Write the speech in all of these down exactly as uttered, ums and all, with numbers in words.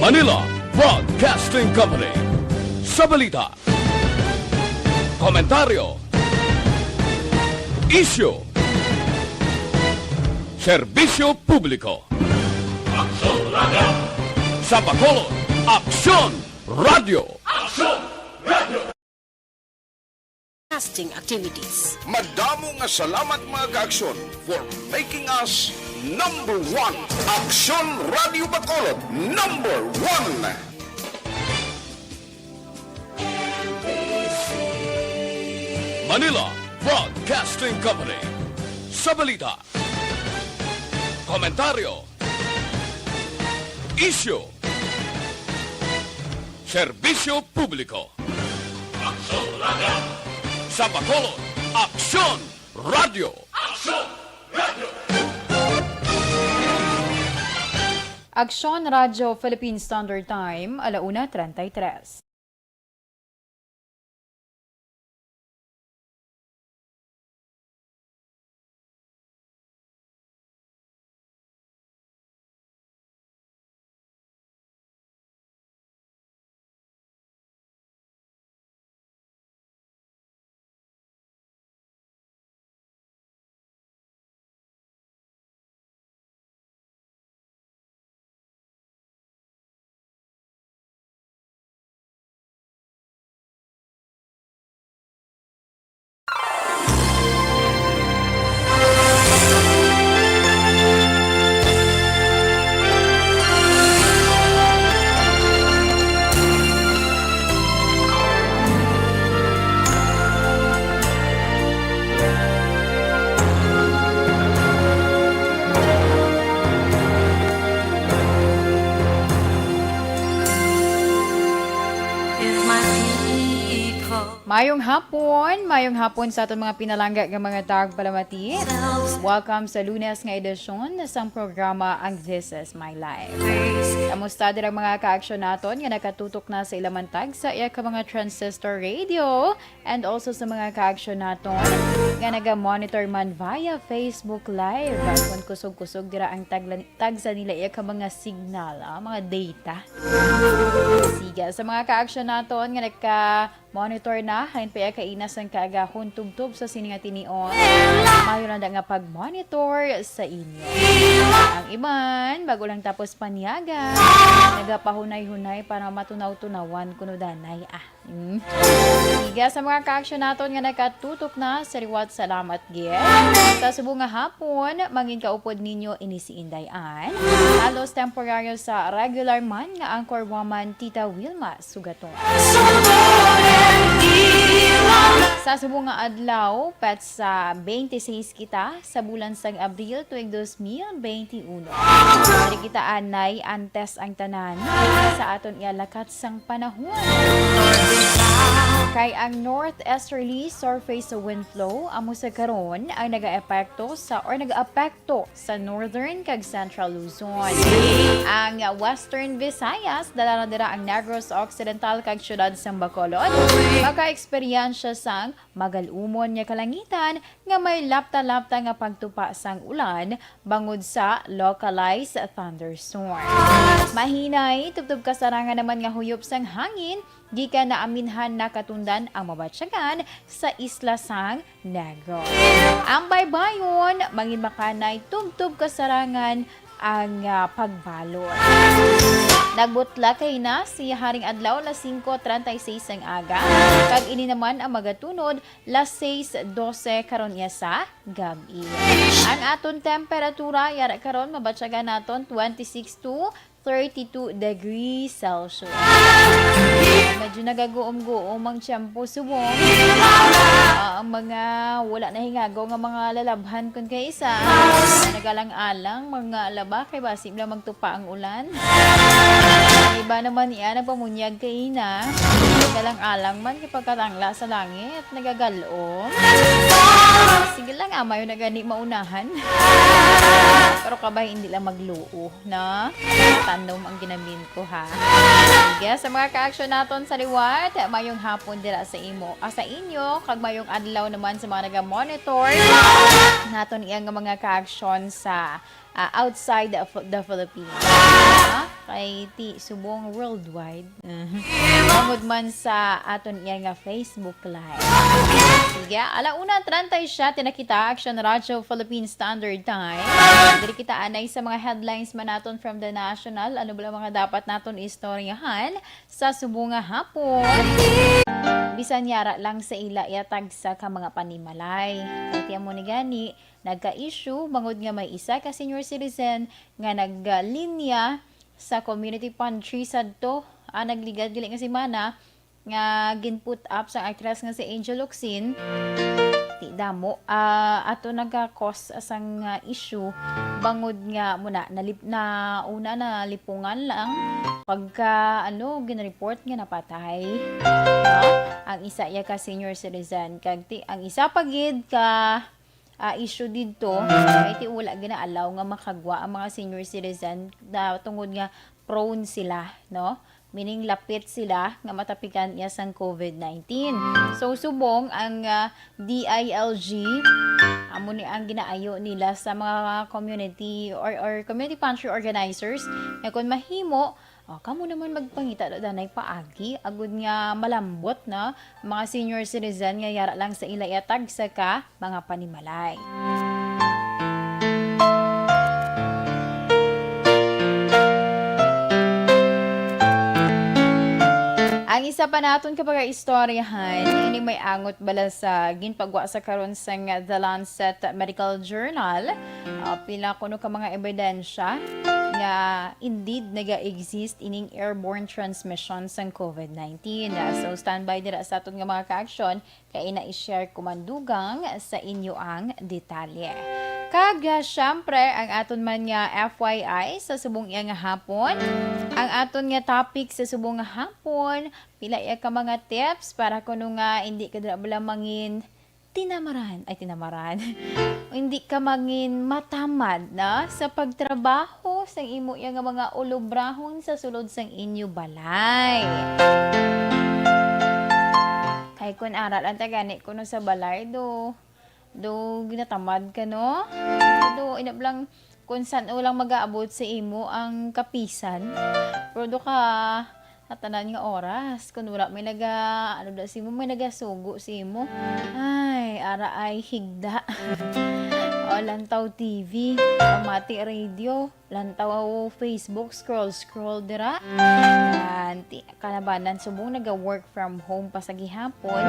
Manila Broadcasting Company. Sa balita, komentaryo, isyu, serbisyo publiko. Aksyon Radio. Sa Bacolod, Aksyon Radio. Aksyon Radio. Broadcasting activities. Madamo nga salamat, mga ka-Aksyon, for making us number one. Aksyon Radio Bacolod, number one. Manila Broadcasting Company. Sa balita, komentaryo, isyu, serbisyo publiko. Aksyon Radio. Sa Bacolod, Aksyon Radio. Aksyon Radio. Aksyon Radio Philippine Standard Time, ala una treinta y tres. Mayong hapon, mayong hapon sa aton mga pinalangga nga mga tagpalamati. Welcome sa Lunes nga edisyon sang programa ang This Is My Life. Kamusta dira mga ka-aksyon naton nga nakatutok na sa ila man tagsa iya ka mga transistor radio and also sa mga ka-aksyon naton nga naga-monitor man via Facebook Live? Kung kusog-kusog dira ang tagla-, tagsa nila iya ka mga signal, ah, mga data. Siga sa mga ka-aksyon naton nga nagka-monitor na, halin pa iya kaina sang kaagahon tubtob sa sini nga tinion. Maayo lang da nga pag-monitor sa inyo. Ang iban, bago lang tapos panyaga, nagapahunay-hunay para matunaw-tunawan kuno danay, ah. Mm. Siga sa mga ka-aksyon naton nga nakatutok na sa liwat, salamat gid. Sa subong nga hapon, mangin kaupod ninyo ini si Inday Ann. Halos temporaryo sa regular man nga anchor woman, Tita Wilma Sugaton. Sa subong nga adlaw, petsa twenty-six kita sa bulan sang Abril tuig dos mil twenty-uno. Diri kita anay antes ang tanan sa aton iya lakat sang panahon. Kay ang northeasterly surface wind flow amo sa karon ang nagaepekto sa, or nagaapekto sa northern kag central Luzon. Ang Western Visayas, dala na dira ang Negros Occidental kag siyudad sang Bacolod, makaeksperyensya sang magal-umon nga kalangitan nga may lapta-lapta nga pagtupa sang ulan bangod sa localized thunderstorms. Mahinay, tubtob kasarangan naman nga huyop sang hangin gikan na aminhan nakatundan ang mabatyagan sa isla sang Negros. Ang baybayon, mangin makanay, tubtob kasarangan ang, ah, pagbalod. Nagbutla kay na siya haring adlaw, las singko treinta y seis sang aga, kag ini naman ang magatunod, las seis doce karon iya sa gab-i. Ang aton temperatura yara karon, mabatyagan naton twenty-six to thirty-two degrees Celsius. Medyo nagaguom-guom ang tiyempo subong. Ah, ang mga wala na hingago nga mga lalabhan kun kay isa, nagalang-alang mga laba kay basi bala magtupa ang ulan. Ang iba naman niya nagpamunyag kay ina, nagalang-alang man kay pagkatangla sa langit, nagagal-om. Sige lang, amay na gani maunahan. Pero kabay, hindi lang magluo, na tanom ang ginamin ko, ha. Sige, sa mga ka-aksyon naton sa liwat, mayong hapon dira sa imo, ah, sa inyo, kag mayong adlaw. Hello naman sa mga naga-monitor naton iya nga mga kaaksyon sa, ah, outside the, Ph- the Philippines. Ha? Kay ti subong worldwide. Tungod man sa aton iya nga Facebook Live. Sige, ala una treinta y siete na kita, Action Radio Philippine Standard Time. Diri kita anay sa mga headlines man naton from the national. Ano ba lang mga dapat naton istoryahan sa subong nga hapon? Bisan yara lang sa ila ihatag sa ka mga panimalay. Kay ti amo ni gani, nagka-issue bangod nga may isa ka senior citizen nga naglinya sa community pantry sadto, ah, nagligad gali nga semana nga gin-put up sang actress nga si Angel Locsin. Ti damo, ah, ato nagka-cause sang, ah, issue bangod nga muna nalip na una nalipungan lang pagka ano gin-report nga napatay, no? Ang isa iya ka senior citizen kag ti ang isa pa gid ka ah, issue didto, kay ti wala gina-allow nga makagwa ang mga senior citizen na tungod nga prone sila, no? Meaning lapit sila nga matapikan iya sang covid nineteen. So subong ang ah, D I L G, amo ni ang ginaayo nila sa mga community or, or community pantry organizers nga kung mahimo, oh, kamo naman magpangita do danay paagi agud nga malambot na mga senior citizen nga yara lang sa ila ihatag sa ka mga panimalay. Ang isa pa naton ka pagaistoryahan, ini may angot bala sa ginpagwa sa karon sang The Lancet Medical Journal. Ah, pila kuno ka mga ebidensya nga indeed naga-exist ining airborne transmission sang covid nineteen. Ah, so standby dira sa aton nga mga kaaksyon kay ina i-share ko man dugang sa inyo ang detalye. Kag ah, syempre ang aton man nga F Y I sa subong iya nga hapon, ang aton nga topic sa subong nga hapon, pila iya ka mga tips para kuno nga hindi ka dira bala mangin tinamaran, ay tinamaran. Hindi ka mangin matamad na sa pagtrabaho sang imo iya nga mga ulobrahon sa sulod sang inyo balay. Kay kun ara lang ta gani kuno sa balay do, do ginatamad ka no? Do inab lang kung san-o lang magaabot sa imo ang kapisan. Pero do ka sa tanan nga oras, kung wala may naga, ano da sa imo, may nagasugo sa imo. Ay, ara ay higda. O, lantaw T V, pamati radio, lantaw Facebook, scroll, scroll dira. Yan, ti, kalabanan, subong naga-work from home pa sa gihapon.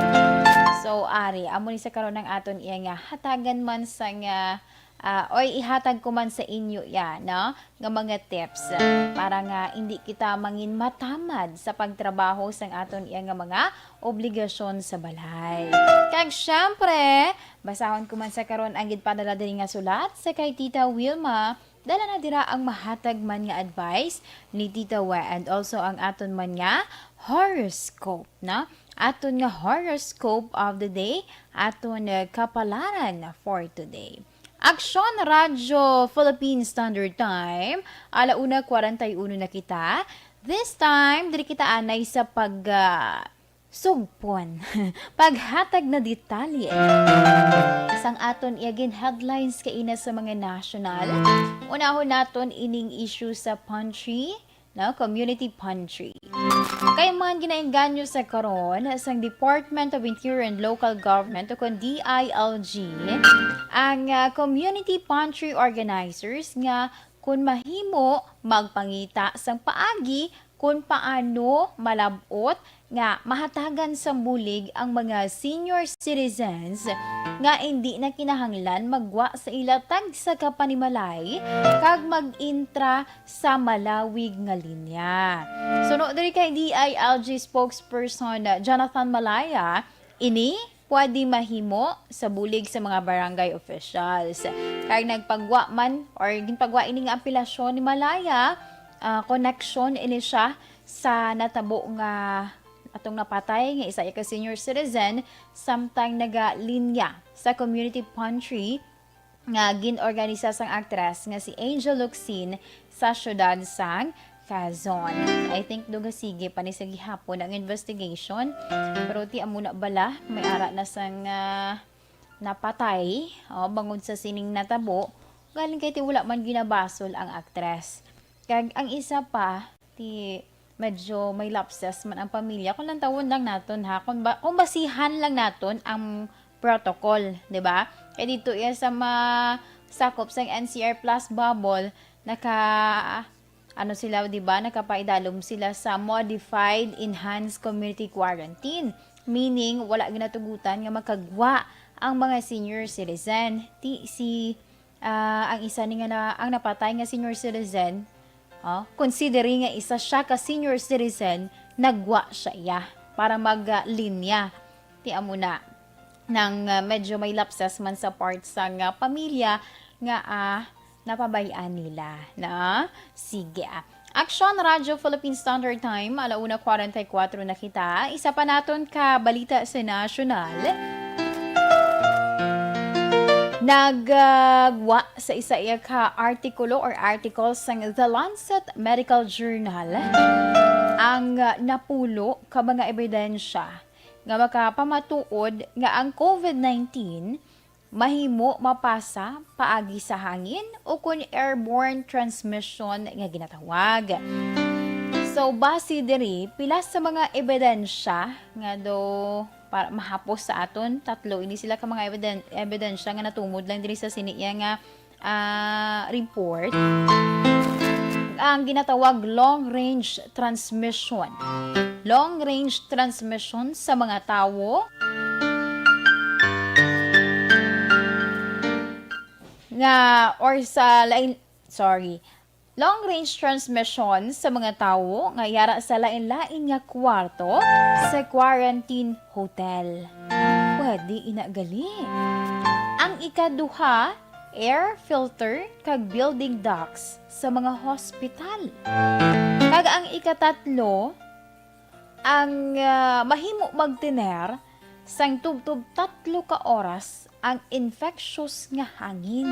So, ari, amo ni sa karon ang aton iya nga hatagan man sa nga, ah, oy, ihatag ko man sa inyo ya, no? Nga mga tips, ah, para nga hindi kita mangin matamad sa pagtrabaho sang aton iya nga mga obligasyon sa balay. Kag syempre, basahon ko man sa karon ang ginpadala diri nga sulat sa kay Tita Wilma. Dala na dira ang mahatag man nga advice ni Tita We and also ang aton man nga horoscope, no? Aton nga horoscope of the day, aton nga kapalaran for today. Aksyon Radyo Philippine Standard Time, ala una kwarenta y uno na kita. This time, diri kita anay sa pag, ah, sugpon. Paghatag na detalye sang aton iya gin headlines kaina sa mga national. Unahon naton ining issue sa pantry, no, community pantry. Kay man ginaengganyo sa karon sang Department of Interior and Local Government o kon D I L G ang, ah, community pantry organizers nga kun mahimo magpangita sang paagi kun paano malab-ot nga mahatagan sang bulig ang mga senior citizens nga indi na kinahanglan magwa sa ila tagsa ka panimalay kag mag-intra sa malawig nga linya. Suno diri kay D I L G spokesperson Jonathan Malaya, ini pwede mahimo sa bulig sa mga barangay officials. Kay nagpagwa man or ginpagwa ini nga apelasyon ni Malaya, ah, koneksyon ini siya sa natabo nga atong napatay nga isa ka senior citizen samtang nagalinya sa community pantry nga gin-organisa sang aktres nga si Angel Locsin sa siyudad sang Quezon. I think dugasige pa ni sa gihapon ang investigation. Pero ti amo na bala, may ara na sang, ah, napatay, oh, bangod sa sining natabo. Galing kay ti wala man ginabasol ang aktres. Kag ang isa pa, ti medyo may lapses man ang pamilya. Kung lantawon lang naton, ha, kung, ba, kung basihan lang naton ang protocol, di ba? Kay dito iya sa masakop sang N C R plus bubble, naka, ano sila, di ba? Nakapaidalom sila sa modified enhanced community quarantine. Meaning, wala ginatugutan nga makagwa ang mga senior citizen. Ti, si, ah, ang isa ni nga na, ang napatay nga senior citizen, oh, considering nga isa siya ka senior citizen, nagwa siya iya para maglinya. Ti amo na nang, ah, medyo may lapses man sa part sang, ah, pamilya nga, ah, napabay-an nila, na? Sige, ah. Action Radio Philippine Standard Time, ala una kwarenta y kuwatro na kita. Isa pa naton ka balita sa nasyonal. Nagwa sa isa iya ka artikulo or article sang The Lancet Medical Journal ang, ah, napulo ka mga ebidensya nga makapamatuod nga ang COVID nineteen mahimo mapasa paagi sa hangin o kon airborne transmission nga ginatawag. So, base diri, pila sa mga ebidensya nga do para mahapos sa aton, tatlo ini sila ka mga ebiden-, ebidensya nga natumod lang diri sa sini iya nga, ah, report, ang ginatawag long range transmission. Long range transmission sa mga tawo nga, or sa lain, sorry, long range transmission sa mga tawo nga yara sa lain-lain nga kwarto sa quarantine hotel. Pwede ina gali. Ang ikaduha, air filter kag building ducts sa mga hospital. Kag ang ikatatlo, ang, ah, mahimo magtener sang tubtob tatlo ka oras ang infectious nga hangin.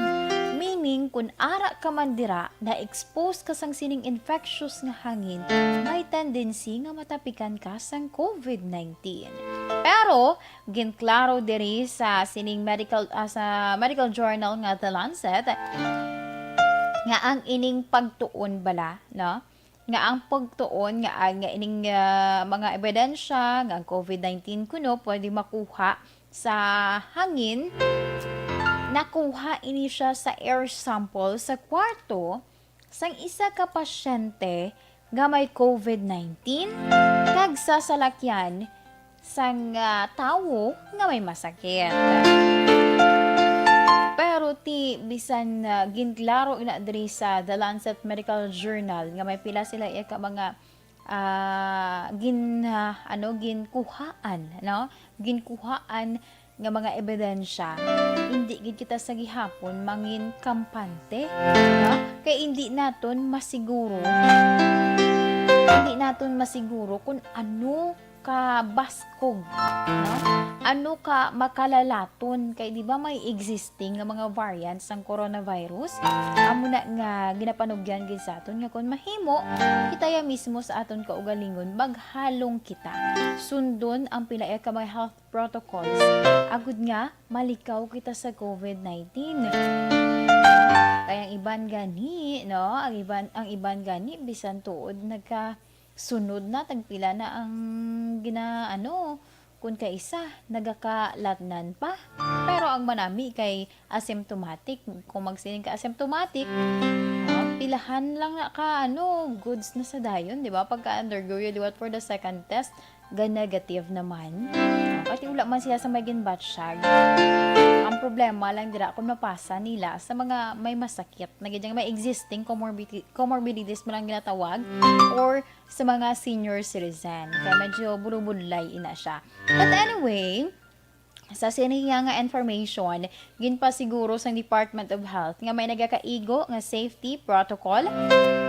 Meaning, kun ara ka man dira, na-expose ka sang sining infectious nga hangin, may tendency nga matapikan ka sang COVID nineteen. Pero, ginklaro diri sa sining medical, ah, sa medical journal nga The Lancet, nga ang ining pagtuon bala, no? Nga ang pagtuon nga, ah, nga ining, ah, mga ebidensya nga ang COVID nineteen kuno pwede makuha sa hangin, nakuha ini siya sa air sample sa kwarto sang isa ka pasyente nga may COVID nineteen kag sa salakyan sang, ah, tawo nga may masakit. Pero ti bisan, ah, ginklaro ina diri sa The Lancet Medical Journal nga may pila sila iya ka mga, ah, gin-, ah, ano, ginkuhaan, no? Ginkuhaan nga mga ebidensya, indi gid kita sa gihapon mangin kampante, no? Kay indi naton masiguro, indi naton masiguro kung ano ka baskog, no? Ano ka makalalaton? Kay di ba may existing nga mga variants sang coronavirus? Amo na nga ginapanugyan gid sa aton nga kung mahimo, kita ya mismo sa aton kaugalingon, maghalong kita. Sundon ang pila ya ka mga health protocols, agud nga malikaw kita sa COVID nineteen. Kay ang iban gani, no? Ang iban, ang iban gani, bisan tuod nagkasunod na, tagpila na ang gina-, ano, kun kaisa, nagakalatnan pa. Pero ang manami kay asymptomatic. Kung magsiling ka asymptomatic, ah, pilahan lang na ka, ano, goods na sa dayon, di ba? Pagka-undergo yun, di ba? For the second test, ga-negative naman. Pati wala man sila sa may ginbatsyag. Ang problema lang dira kung mapasa nila sa mga may masakit, na gid may existing comorbidi-, comorbidities man ang ginatawag, or sa mga senior citizen. Kaya medyo burubudlay ina siya. But anyway, sa siniya nga information, ginpasiguro sang Department of Health nga may nagakaigo nga safety protocol,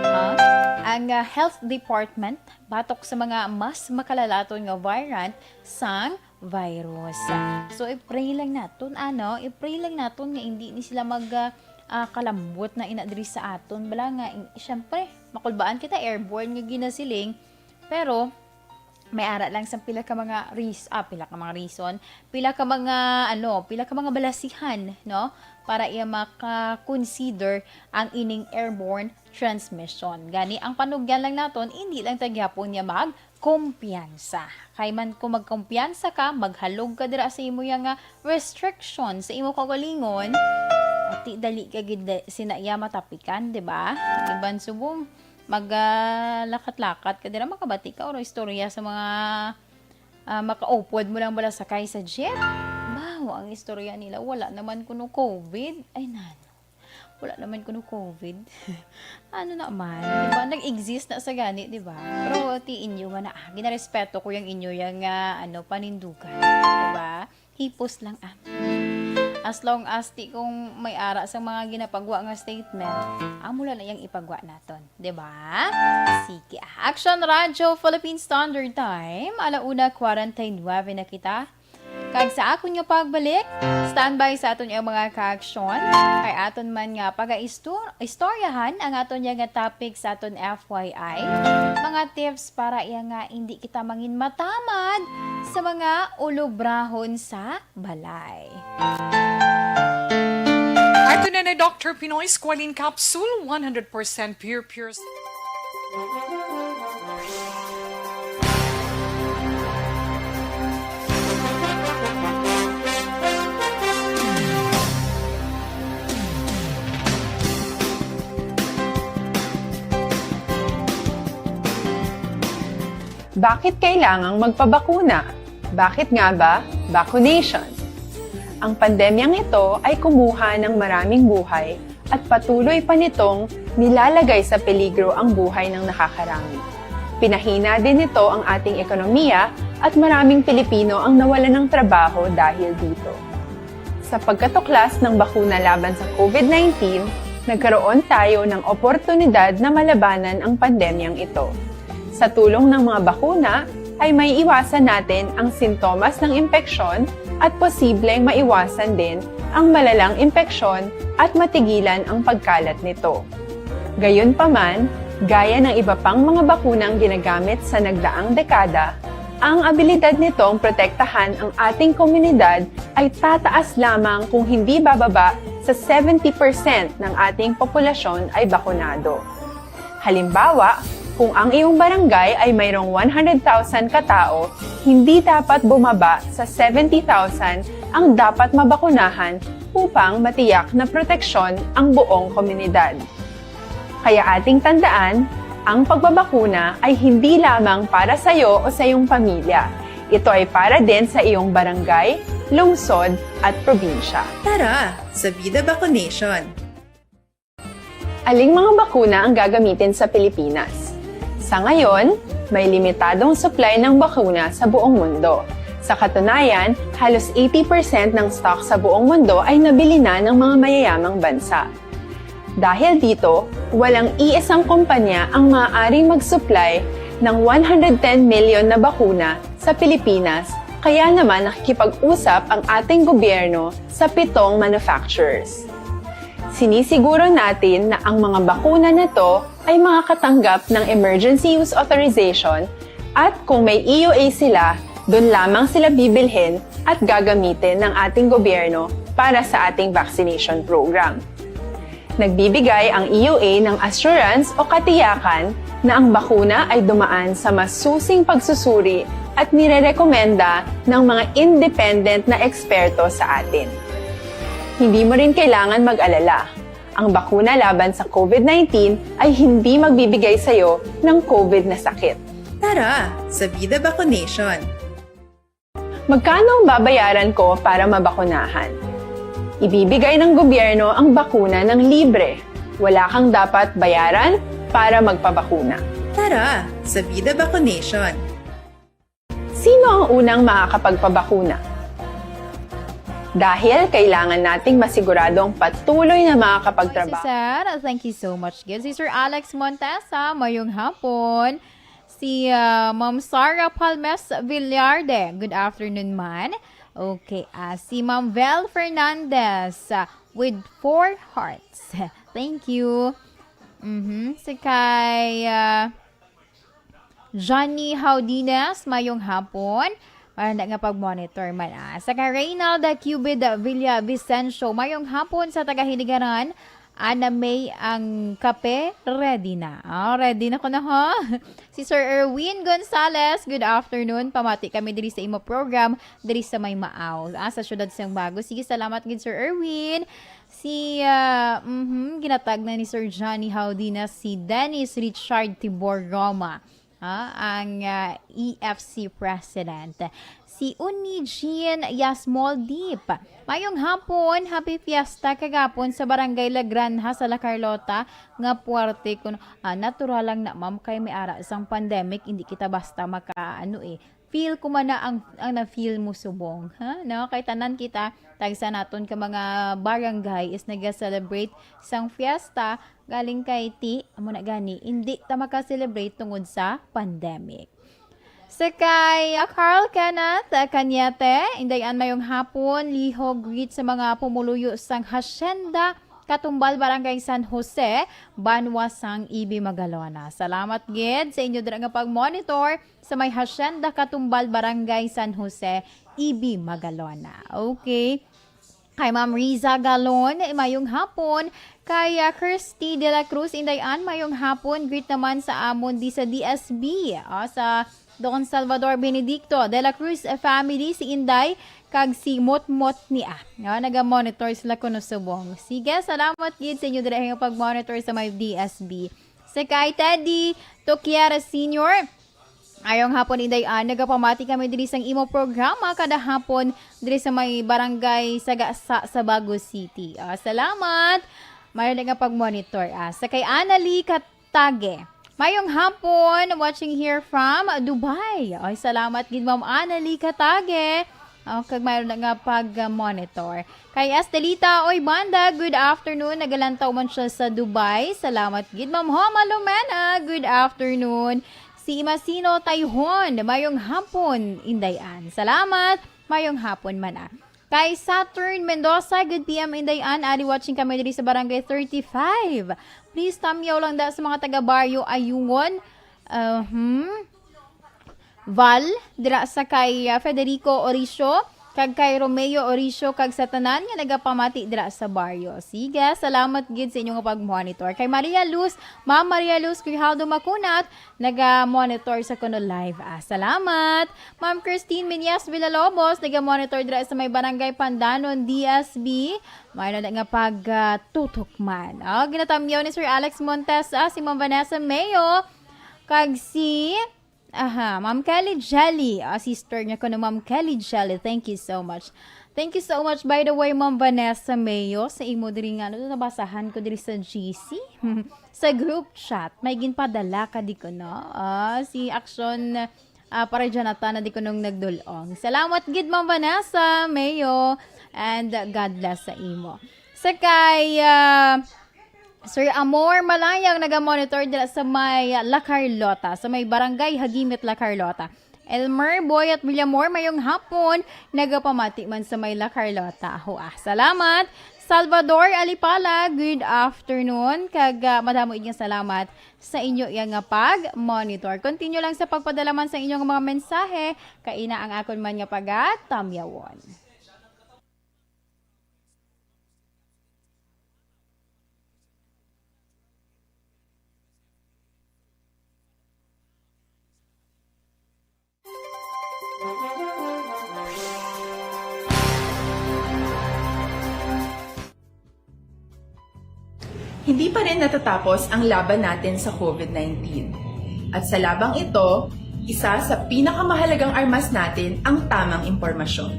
ah, ang, ah, Health Department batok sa mga mas makalalaton nga variant sang virus. So, i-pray lang naton, ano, i-pray lang naton nga hindi ni sila mag, ah, ah, kalambot na ina diri sa aton. Bala nga, in-, syempre, Makulbaan kita airborne nga ginasiling, pero may ara lang sa pila ka mga ris-, ah, pila ka mga reason, pila ka mga, ano, pila ka mga balasihan, no? Para iya maka-consider ang ining airborne transmission. Gani, ang panugyan lang naton, hindi lang ta gyapon niya magkumpiyansa. Kay man kung magkumpiyansa ka, maghalog ka dira sa imo ya nga restriction sa imo kaugalingon, ati dali ka gid sina iya matapikan, di ba? Iban subong, mag, ah, lakat-lakat ka dira, makabati ka or istorya sa mga, ah, makaupod mo lang bala sakay sa jeep. Bawo ang istorya nila, wala naman kuno covid. Ay, nano. Wala naman kuno covid. Ano naman, di ba? Nag-exist na sa gani, di ba? Pero ti inyo man na, ah, ginarespeto ko yung inyo yung, ah, ano, panindugan, di ba? Hipos lang, ah. As long as ti kung may ara sa mga ginapagwa nga statement, amo lang na yang ipagwa naton, di ba? Sige, ah. Action Radyo Philippine Standard Time, ala una kwarenta y nuebe na kita. Kag sa akon nga pagbalik, standby sa aton nga mga kaaksyon, kay aton man nga pagaistor-, istoryahan ang aton nga topic sa aton F Y I, mga tips para iya nga hindi kita mangin matamad sa mga ulobrahon sa balay. Ato na na Doctor Pinoy Squalene Capsule, one hundred percent pure, pure. Bakit kailangang magpabakuna? Bakit nga ba vaccination? Ang pandemyang ito ay kumuha ng maraming buhay at patuloy pa nitong nilalagay sa peligro ang buhay ng nakakarami. Pinahina din nito ang ating ekonomiya at maraming Pilipino ang nawalan ng trabaho dahil dito. Sa pagkatuklas ng bakuna laban sa covid nineteen, nagkaroon tayo ng oportunidad na malabanan ang pandemyang ito. Sa tulong ng mga bakuna, ay maiiwasan natin ang sintomas ng impeksyon at posibleng maiwasan din ang malalang impeksyon at matigilan ang pagkalat nito. Gayunpaman, gaya ng iba pang mga bakunang ginagamit sa nagdaang dekada, ang abilidad nitong protektahan ang ating komunidad ay tataas lamang kung hindi bababa sa seventy percent ng ating populasyon ay bakunado. Halimbawa, kung ang iyong barangay ay mayroong one hundred thousand katao, hindi dapat bumaba sa seventy thousand ang dapat mabakunahan upang matiyak na proteksyon ang buong komunidad. Kaya ating tandaan, ang pagbabakuna ay hindi lamang para sa iyo o sa iyong pamilya. Ito ay para din sa iyong barangay, lungsod, at probinsya. Tara, sa Vida Vaccination! Aling mga bakuna ang gagamitin sa Pilipinas? Sa ngayon, may limitadong supply ng bakuna sa buong mundo. Sa katunayan, halos eighty percent ng stock sa buong mundo ay nabili na ng mga mayayamang bansa. Dahil dito, walang iisang kumpanya ang maaaring mag-supply ng one hundred ten million na bakuna sa Pilipinas, kaya naman nakikipag-usap ang ating gobyerno sa pitong manufacturers. Sinisiguro natin na ang mga bakuna na to ay makakatanggap ng emergency use authorization at kung may E U A sila, doon lamang sila bibilhin at gagamitin ng ating gobyerno para sa ating vaccination program. Nagbibigay ang E U A ng assurance o katiyakan na ang bakuna ay dumaan sa masusing pagsusuri at nirerekomenda ng mga independent na eksperto sa atin. Hindi mo rin kailangan mag-alala. Ang bakuna laban sa covid nineteen ay hindi magbibigay sa iyo ng covid na sakit. Tara, sa Vida Vaccination! Magkano ang babayaran ko para mabakunahan? Ibibigay ng gobyerno ang bakuna ng libre. Wala kang dapat bayaran para magpabakuna. Tara, sa Vida Vaccination! Sino ang unang makakapagpabakuna? Dahil kailangan nating masiguradong patuloy na makakapagtrabaho. Sir, thank you so much gid. Si Sir Alex Montesa, mayong hapon. Si, ah, Ma'am Sarah Palmes Villarde, good afternoon man. Okay, ah, si Ma'am Vel Fernandez, ah, with four hearts. Thank you. Mhm. Si kay, ah, Johnny Haudinas, mayong hapon. Wala na nga pag-monitor man, ah. Sa kay Reynalda Cubid Villa Vicencio, mayong hapon sa taga Hinigaran. Ana May, ang kape, ready na. Oh, ready na ko na, ho. Si Sir Erwin Gonzales, good afternoon. Pamati kami diri sa imo program, diri sa may Maaw, ah, sa siyudad sang Bago. Sige, salamat gid, Sir Erwin. Si, ah, mhm, ginatag na ni Sir Johnny Haudinas si Dennis Richard Tibor Roma, ah, ang, ah, E F C President. Si Uni Jean Yasmol Deep. Mayong hapon, happy fiesta kagapon sa Barangay La Granja sa La Carlota nga puwerte kun, ah, natural lang na, ma'am, kay may ara sang pandemic, hindi kita basta maka, ano, eh, feel ko man na ang, ang na-feel mo subong, ha? No? Kay tanan kita, tagsa naton ka mga barangay is nag-celebrate sang fiesta, galing kay ti, amo na gani, hindi ta maka-celebrate tungod sa pandemic. Sa kay, ah, Carl Kenneth, ah, Cañete, Inday Ann, mayong hapon, liho greet sa mga pumuluyo sang Hacienda Katumbal, Barangay San Jose, banwa sang Ibi Magalona. Salamat gid sa inyo dira nga pag-monitor sa may Hacienda Katumbal, Barangay San Jose, Ibi Magalona. Okay. Kay Ma'am Riza Galon, mayong hapon. Kay, ah, Christy de la Cruz, Inday Ann, mayong hapon. Greet naman sa amon di sa D S B, ah, sa Don Salvador Benedicto de la Cruz family, si Inday, kag si Motmot ni, ah. Ah, naga-monitor sila kuno subong. Sige, salamat gid sa inyo dira nga pag-monitor sa may D S B. Sa kay Teddy Toquiera Senior, mayong hapon, Inday Ann. Nagapamati kami diri sang imo programa kada hapon diri sa may barangay Sagasa sa Bago City. Ah, salamat. Mayroon nga pag-monitor, ah. Sa kay Annalie Katage, mayong hapon, watching here from Dubai. Ay, salamat gid, Ma'am Annalie Katage. Oh, kag mayroon na nga pag-monitor. Kay Estelita Oy Banda, good afternoon. Nagalantaw man siya sa Dubai. Salamat gid, Ma'am Homa Lumena. Good afternoon. Si Imasino Tayhon, mayong hapon, Inday Ann. Salamat, mayong hapon man, ah. Kay Saturn Mendoza, good P M, Inday Ann. Ali, watching kami diri sa Barangay thirty-five. Please, tamyaw lang da sa mga taga Barrio Ayungon. Uh, hmm. Val, dira sa kay, ah, Federico Oricio, kag kay Romeo Oricio, kag sa tanan nga nagapamati dira sa baryo. Sige, salamat gid sa inyo nga pag-monitor. Kay Maria Luz, Ma'am Maria Luz Grijaldo Macunat, naga-monitor sa kuno live. Ah, salamat. Ma'am Christine Minyas Villalobos, naga-monitor dira sa may Barangay Pandanon, D S B. May na nga pag, ah, tutok man. Oh, ginatamyaw ni Sir Alex Montes, ah, si Ma'am Vanessa Mayo, kag si Aha, Ma'am Kelly Jelly. Ah, sister niya ko na, Ma'am Kelly Jelly. Thank you so much. Thank you so much. By the way, Ma'am Vanessa Mayo, sa imo diri nga, ano, nabasahan ko diri sa G C, sa group chat, may ginpadala ka di ko, no? Ah, si Action, ah, para Jonathan na di ko nung nagdulong. Salamat gid, Ma'am Vanessa Mayo, and, ah, God bless sa imo. Sa kay, ah, Sir Amor Malayang naga-monitor dira sa may La Carlota, sa may Barangay Hagimit, La Carlota. Elmer Boy at Villamor, mayong hapon, nagapamati man sa may La Carlota. Hua, salamat. Salvador Alipala, good afternoon. Kag, ah, madamo iging salamat sa inyo iya nga pag-monitor. Continue lang sa pagpadala man sa inyong mga mensahe. Kaina ang akon man nga pagatamyawon. Hindi pa rin natatapos ang laban natin sa COVID nineteen. At sa labang ito, isa sa pinakamahalagang armas natin ang tamang impormasyon.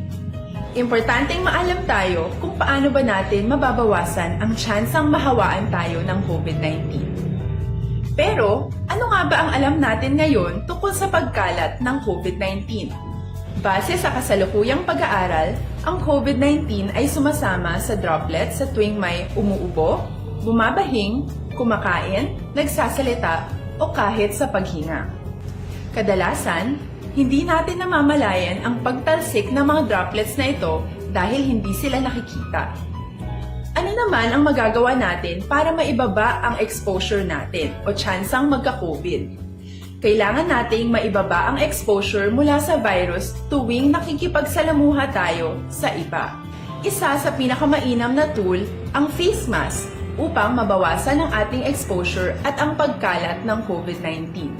Importanteng maalam tayo kung paano ba natin mababawasan ang tsansang mahawaan tayo ng COVID nineteen. Pero, ano nga ba ang alam natin ngayon tungkol sa pagkalat ng COVID nineteen? Base sa kasalukuyang pag-aaral, ang COVID nineteen ay sumasama sa droplets sa tuwing may umuubo, bumabahing, kumakain, nagsasalita, o kahit sa paghinga. Kadalasan, hindi natin namamalayan ang pagtalsik ng mga droplets na ito dahil hindi sila nakikita. Ano Ano naman ang magagawa natin para maibaba ang exposure natin o tsansang magka-COVID? Kailangan nating maibaba ang exposure mula sa virus tuwing nakikipagsalamuha tayo sa iba. Isa sa pinakamainam na tool ang face mask upang mabawasan ang ating exposure at ang pagkalat ng COVID nineteen.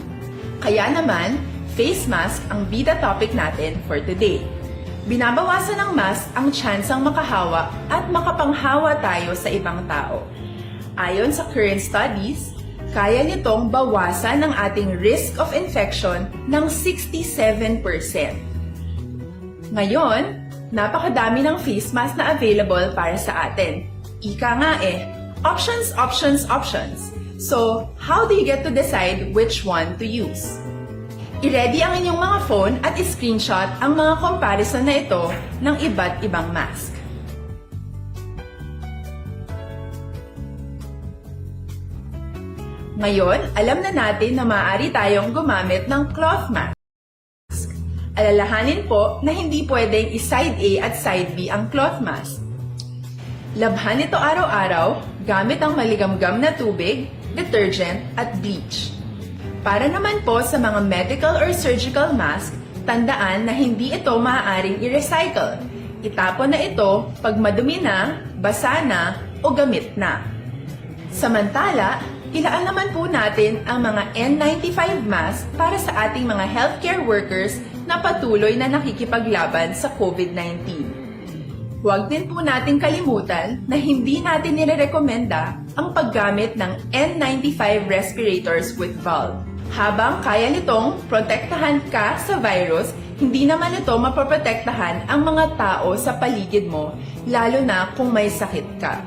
Kaya naman, face mask ang bida topic natin for today. Binabawasan ng mask ang tsansang makahawa at makapanghawa tayo sa ibang tao. Ayon sa current studies, kaya nitong bawasan ang ating risk of infection ng sixty-seven percent. Ngayon, napakadami ng face mask na available para sa atin. Ika nga eh, options, options, options. So, how do you get to decide which one to use? I-ready ang inyong mga phone at i-screenshot ang mga comparison na ito ng iba't ibang mask. Ngayon, alam na natin na maaari tayong gumamit ng cloth mask. Alalahanin po na hindi pwedeng i-side A at side B ang cloth mask. Labhan ito araw-araw gamit ang maligamgam na tubig, detergent, at bleach. Para naman po sa mga medical or surgical mask, tandaan na hindi ito maaaring i-recycle. Itapon na ito pag madumi na, basa na, o gamit na. Samantala, ilaan naman po natin ang mga N ninety-five mask para sa ating mga healthcare workers na patuloy na nakikipaglaban sa COVID nineteen. Huwag din po nating kalimutan na hindi natin nirerekomenda ang paggamit ng N ninety-five respirators with valve. Habang kaya nitong protektahan ka sa virus, hindi naman ito mapoprotektahan ang mga tao sa paligid mo, lalo na kung may sakit ka.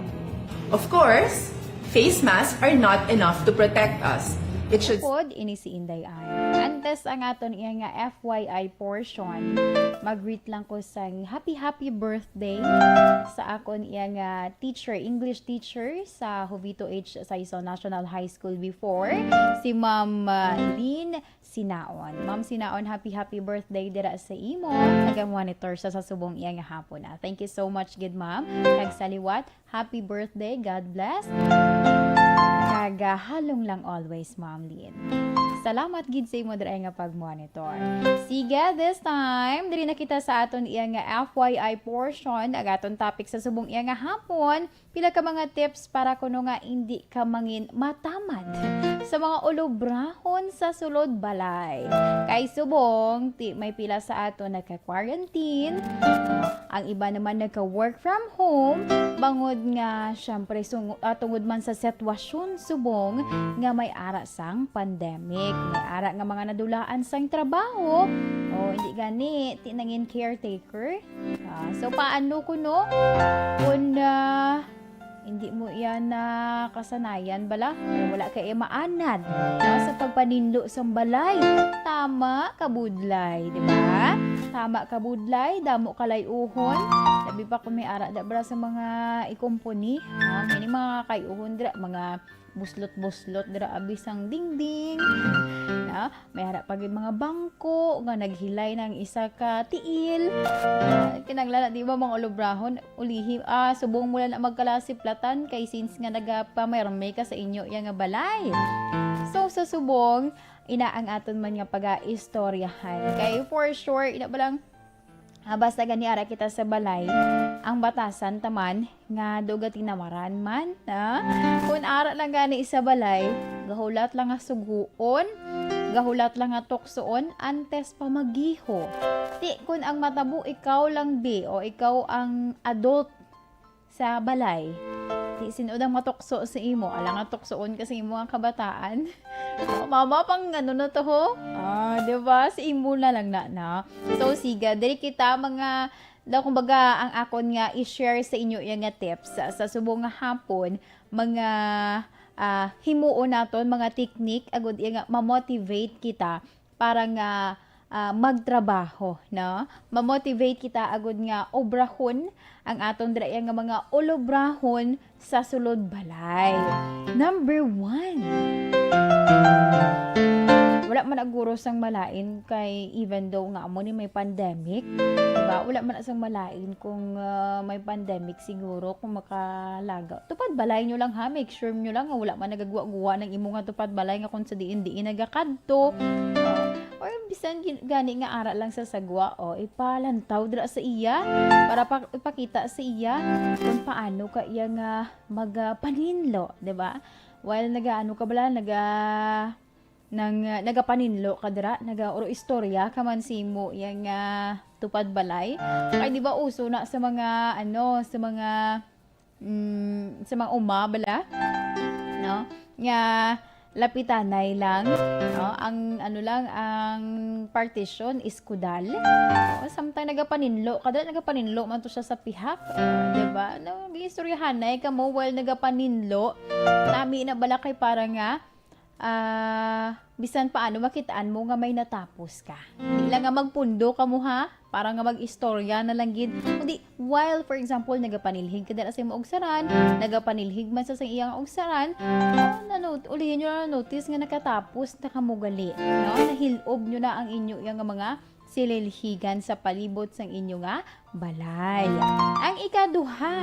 Of course, face masks are not enough to protect us. It should Pod, ini si Inday Ann. Antes ang aton iya nga F Y I portion, mag-greet lang ko sang happy, happy birthday sa akon iya nga teacher, English teacher sa Jovito H. Sison National High School before, si Ma'am, uh, Lynn Sinaon. Ma'am Sinaon, happy, happy birthday dira sa imo. Naga-monitor siya sa subong iya nga hapon, ah. Thank you so much gid, ma'am. Kag sa liwat, happy birthday, God bless. Kag, ah, halong lang always, Ma'am Lynn. Salamat gid sa imo dira nga pag-monitor. Sige, this time, diri na kita sa aton iya nga F Y I portion, ang aton topic sa subong iya nga hapon, pila ka mga tips para kuno nga indi ka mangin matamad sa mga ulobrahon sa sulod balay. Kay subong, ti may pila sa aton nagka-quarantine, ang iba naman nagka-work from home, bangod nga, syempre, sungu-, ah, tungod man sa sitwasyon subong nga may ara sang pandemic, may ara nga mga nadulaan sang trabaho, o hindi gani, ti nangin caretaker. Ah, so, paano kuno kung, ah, hindi mo iya na kasanayan bala? Wala ka iya maanad, no, sa pagpaninlo sang balay. Tama ka budlay, di ba? Tama ka budlay, damo kalay-uhon. Labi pa kung may ara da bala sa mga ikumpuni, no? Kini mga kay-uhon dira, mga buslot-buslot dira abi sang dingding. Na, may ara pa gid mga bangko nga naghilay ng isa ka tiil. Ah, kinahanglan na, di ba, mga ulobrahon, ulihi, ah, subong mo lang na magkalasiplatan kay since nga nagapamirme ka sa inyo iya nga balay. So, sa subong, ina ang aton man nga pagaistoryahan. Kay for sure, ina ba lang, ah, basta gani ara kita sa balay, ang batasan taman nga daw gatinawaran man, ha? Kun ara lang gani sa balay, gahulat lang nga sugoon, gahulat lang nga tuksoon antes pa magiho. Ti kun ang matabo ikaw lang, bi, o ikaw ang adult sa balay, ti sin-o dang matukso sa imo? Alang nga tuksoon ka sa imo nga kabataan. O, mama, pang ano na to, ho? Ah, di ba? Sa imo na lang na, na. So, siga, diri kita mga, daw, kumbaga, ang akon nga i-share sa inyo iya nga tips sa, sa subong nga hapon, mga, ah, himuon naton, mga teknik, agud iya nga ma-motivate kita para nga, ah, magtrabaho, no? Ma-motivate kita agud nga obrahon ang aton dira iya nga mga ulobrahon sa sulod balay. Number one. Wala man na guro sang malain kay even though nga amo ni may pandemic, di ba? Wala man na sang malain kung, ah, may pandemic siguro kung makalagaw. Tupad balay nyo lang ha, make sure nyo lang nga wala man nagagwa-guwa ng imo nga tupad balay nga kung sa diin-diin nagakadto. Ah, or bisan gin-, gani nga ara lang sa sagwa, o, ipalantaw dira sa iya para pa-, ipakita sa iya kung paano ka iya nga mag, ah, paninlo, di ba? While nagaano ka bala, naga-, nang, ah, nagapaninlo ka dira, naga-, or istorya ka man sa imo yang, ah, tupad balay. Kay di ba uso na sa mga, ano, sa mga, mm, sa mga uma bala, no? Nga lapitanay lang, no? Ang, ano lang, ang partition is kudal. O, samtang nagapaninlo ka dira, nagapaninlo man to siya sa pihak, o, di ba? No, gistoryahanay ka mo while nagapaninlo. Nami na bala kay para nga, ah, bisan paano makitaan mo nga may natapos ka. Di lang nga magpundo ka mo, ha, para nga mag-istorya na lang gid. Kundi, while, for example, nagapanilhig ka dira sa imo ugsaran, nagapanilhig man sa, sa iyang ugsaran, oh, nano-, ulihin nyo na notice nga nakatapos na kamo gali, no? Nahil-ob nyo na ang inyo yang mga sililhigan sa palibot sang inyo nga balay. Ang ikaduha,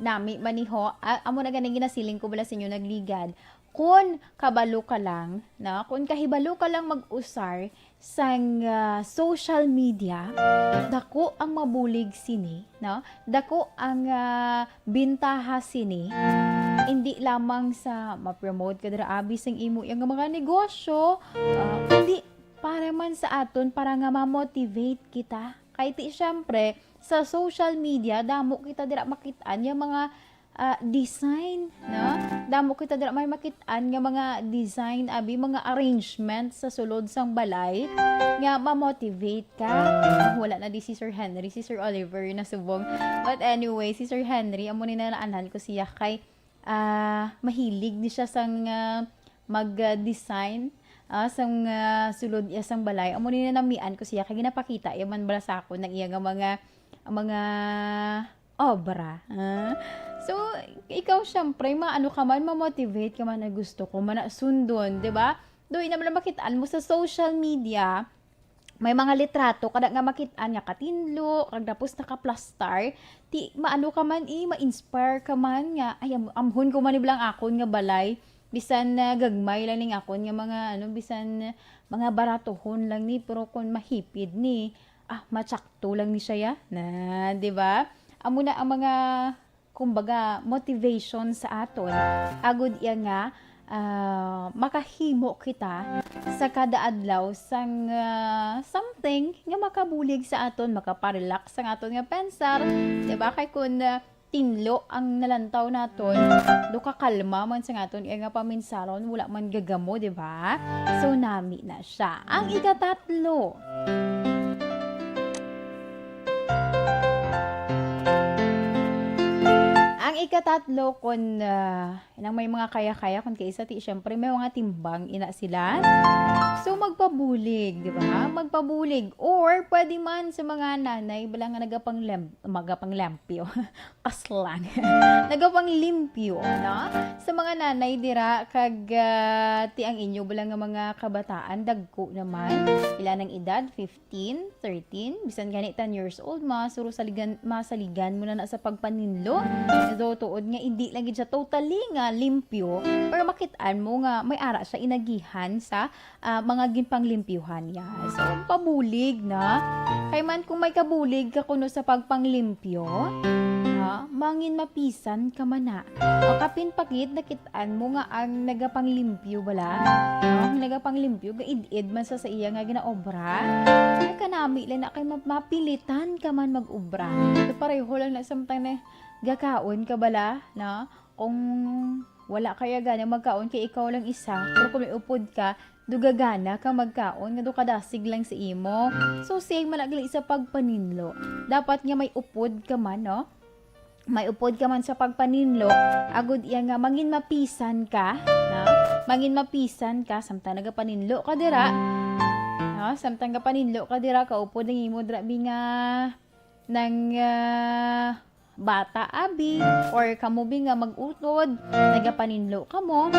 nami man ni ho, a-, amo na ganing ginasiling ko bala sa inyo nagligad. Kun kabalo ka lang, no? Kun kahibalo ka lang mag-usar sang, ah, social media, dako ang mabulig sini, no? Dako ang, ah, bintaha sini. Hindi lamang sa ma-promote ka dira abi sang imo yang mga negosyo, ah, kundi para man sa aton, para nga ma-motivate kita. Kay ti, syempre, sa social media, damo kita dira makit-an nga mga, ah, design, no? Damo kita dira may makit-an nga mga design, abi, mga arrangement sa sulod sang balay nga ma-motivate ka. Wala na di si Sir Henry, si Sir Oliver na subong. But anyway, si Sir Henry, amo ni na naanhan ko siya kay ah, mahilig ni siya sang, ah, mag, ah, design, ah, sang, ah, sulod iya sang balay. Amo ni nanamian ko siya kay ginapakita iya man bala sa akon ang iya nga mga, mga obra, ah. So, ikaw, syempre, maano ka man, ma-motivate ka man na gusto ko man na sundon, di ba? Doy na man makit-an mo sa social media, may mga litrato kada nga makit-an nga katinlo, kag tapos nakaplastar, ti maano ka man, eh, ma-inspire ka man nga, "Ay, am-, amhon ko man ni bala ang akon nga balay, bisan, ah, gagmay lang ning akon nga mga, ano, bisan, ah, mga baratohon lang ni, pero kung mahipid ni, ah, matsakto lang ni siya, ya." Na, di ba? Amo na ang mga kumbaga, motivation sa aton, agod iya nga, ah, makahimo kita sa kada adlaw sang, ah, something nga makabulig sa aton, makaparelax sang aton nga pensar, di ba? Kay kun, ah, tinlo ang nalantaw naton, do kakalma man sang aton iya nga paminsaron, wala man gagamo, di ba? So, nami na siya. Ang ikatatlo, Ang ikatatlo, kun, ah, nang may mga kaya-kaya, kun kaisa ti, syempre, may mga timbang, ina sila. So, magpabulig, di ba? Magpabulig. Or, pwede man sa mga nanay, bala nga nagapanglam-, magapanglampyo. Kaslang. Nagapanglimpyo, no? Sa mga nanay dira, kag, ah, ti ang inyo, bala nga mga kabataan, dagko naman. Ila nang edad, fifteen, thirteen, bisan gani ten years old, masuro saligan, masaligan mo na na sa pagpaninlo. Though tuod nga hindi lang gid siya totally nga limpyo, pero makit-an mo nga may ara siya inagihan sa, ah, mga ginpanglimpyuhan niya. So, pabulig na. Kay man kung may kabulig ka kuno sa pagpanglimpyo, ha, mangin mapisan ka man na. O kapin pakit, nakit-an mo nga ang nagapanglimpyo bala, no? Ang nagapanglimpyo, gaid-id man sa, sa iya nga ginaobra. Ay, kanami lang na kay ma-, mapilitan ka man mag-obra. So, pareho lang na samtang na gakaon ka bala, no? Kung wala kaya gani magkaon kay ikaw lang isa, pero kung may upod ka, dugagana ka magkaon nga do kadasig lang sa imo. So, same man na gali sa pagpaninlo. Dapat nga may upod ka man, no? May upod ka man sa pagpaninlo, agod iya nga mangin mapisan ka, no? Mangin mapisan ka, samtang nagapaninlo ka dira, no? Samtang gapaninlo ka dira, kaupod ang imo dira, bi nga nang, ah, bata, abi, or kamo, bi nga mag-utod, nagapaninlo kamo.